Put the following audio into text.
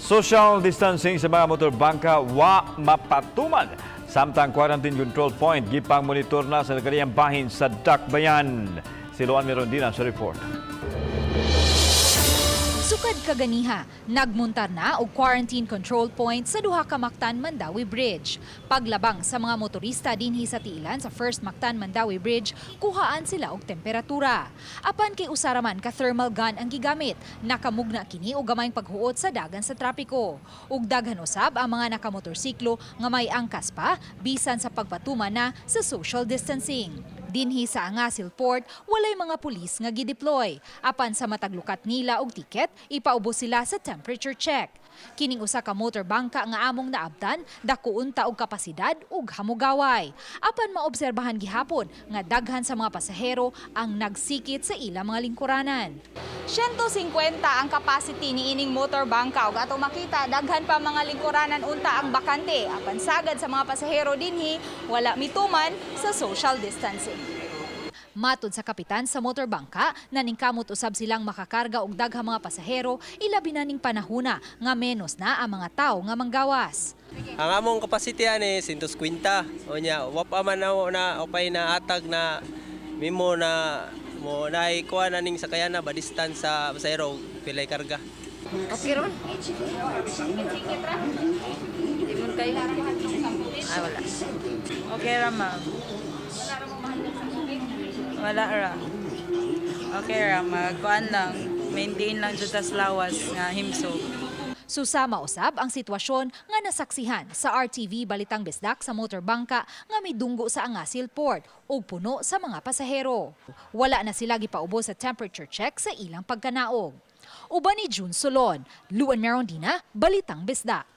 Social distancing sa mga motor bangka wa mapatuman. Samtang quarantine control point gipang monitor na sa nagkaliyang bahin sa Dakbayan. Si Luan Mirondina sa report. Sukad kaganiha, nagmuntar na og quarantine control point sa duha ka Mactan Mandaue Bridge. Paglabang sa mga motorista dinhi sa tiilan sa First Mactan Mandaue Bridge, kuhaan sila og temperatura. Apan kay usa ra man ka thermal gun ang gigamit, nakamugna kini og gamayng paghuot sa dagan sa trapiko. Ug daghan usab ang mga nakamotorsiklo nga may angkas pa bisan sa pagpatuman na sa social distancing. Dinhi sa Angasil Port, walay mga pulis nga gideploy. Apan sa matag lukat nila og tiket, ipaubos sila sa temperature check. Kining usa ka motor bangka nga among naabtan, dako unta og kapasidad ug hamugaway. Apan maobserbahan gihapon nga daghan sa mga pasahero ang nagsikit sa ilang mga lingkuranan. 150 ang capacity ni ining motor bangka ug atong makita, daghan pa mga lingkuranan unta ang bakante. Apan sagad sa mga pasahero dinhi, wala mituman sa social distancing. Matod sa kapitan sa motor bangka, naningkamot usab silang makakarga og daghang mga pasahero, ilabi na ning panahuna nga menos na ang mga tawo nga manggawas. Ang among capacity ani 150. O nya, wa pa man na, na upay na atag na mimo na mo naay kuha na ning sakayan na ba distance sa pasahero, pilay karga. Okay ron. Di mo kayo. Ah, wala. Okay ra, ma'am. Wala ra. Okay ra, magkuan lang. Maintain lang jud tas lawas nga himsog. Susama usab ang sitwasyon nga nasaksihan sa RTV Balitang Bisdak sa motor bangka nga midunggo sa Angasil Port ug puno sa mga pasahero. Wala na sila gipaubos sa temperature check sa ilang pagkanaog. Uban ni June Solon, Luan Merondina, Balitang Bisdak.